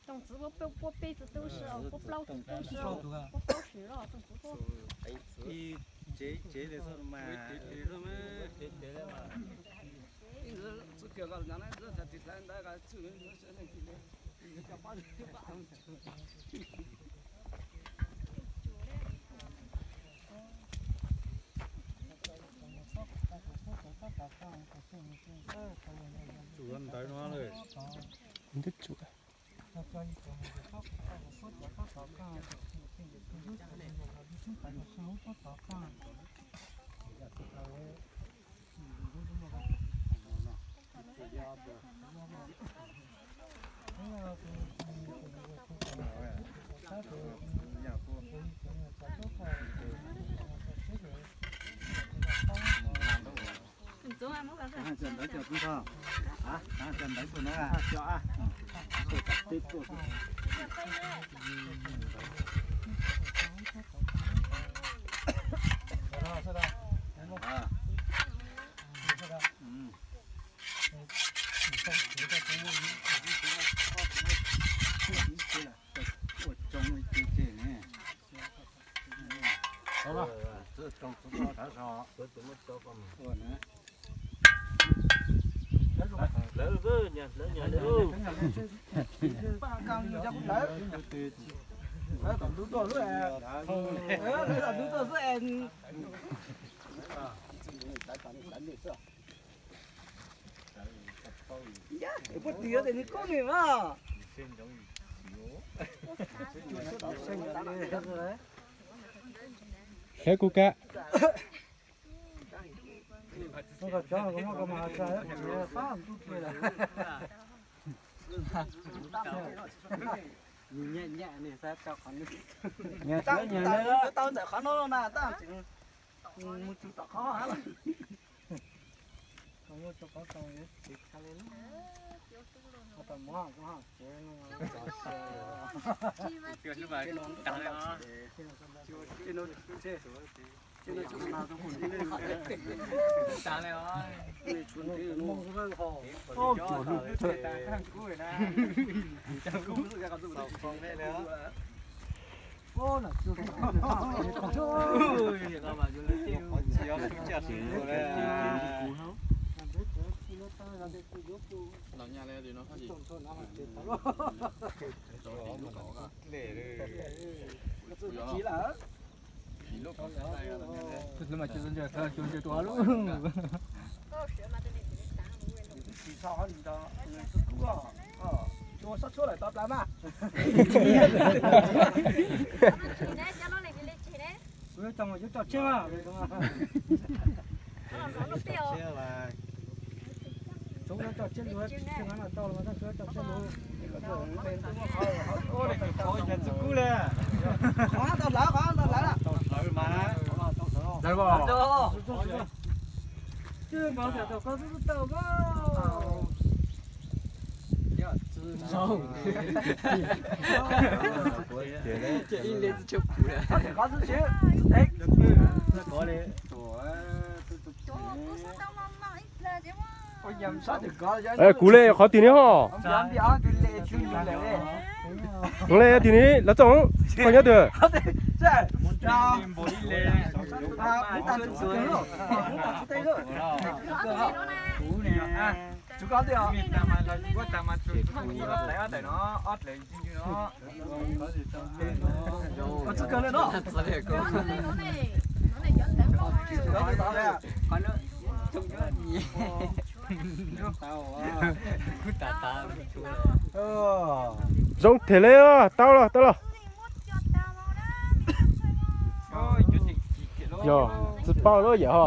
Tsoom txiv puab peb tug tub si, puab plaub tug tub si, puab plaub sim los tsoom txiv puab. Ib tsev ib tsev li xwb mas. Tsum ntawd no lawm. Ntub tsum. Puab tis tias nws koob nws mas. Saib kuv kab. Tau ntawm qhov no na, tab mus tsis tom qhov hab lawm. Kuv yuav coj tseg mas. Txhob coj tseg lus, tsis tau los txhob coj tseg lus. Ua li tus qhov yog txuj kub li. Qhov tau hlawv, qhov tau hlawv. Tau hlawv mas. Hlawv os. Tsis mas tau koj twb tau mas. Kuv le qhov twg ne ho? Kuv le tig ni, lawv txoom koj nyob twg? Zoo them li, tau los, tau los. Yog tsis paub lub yam ho.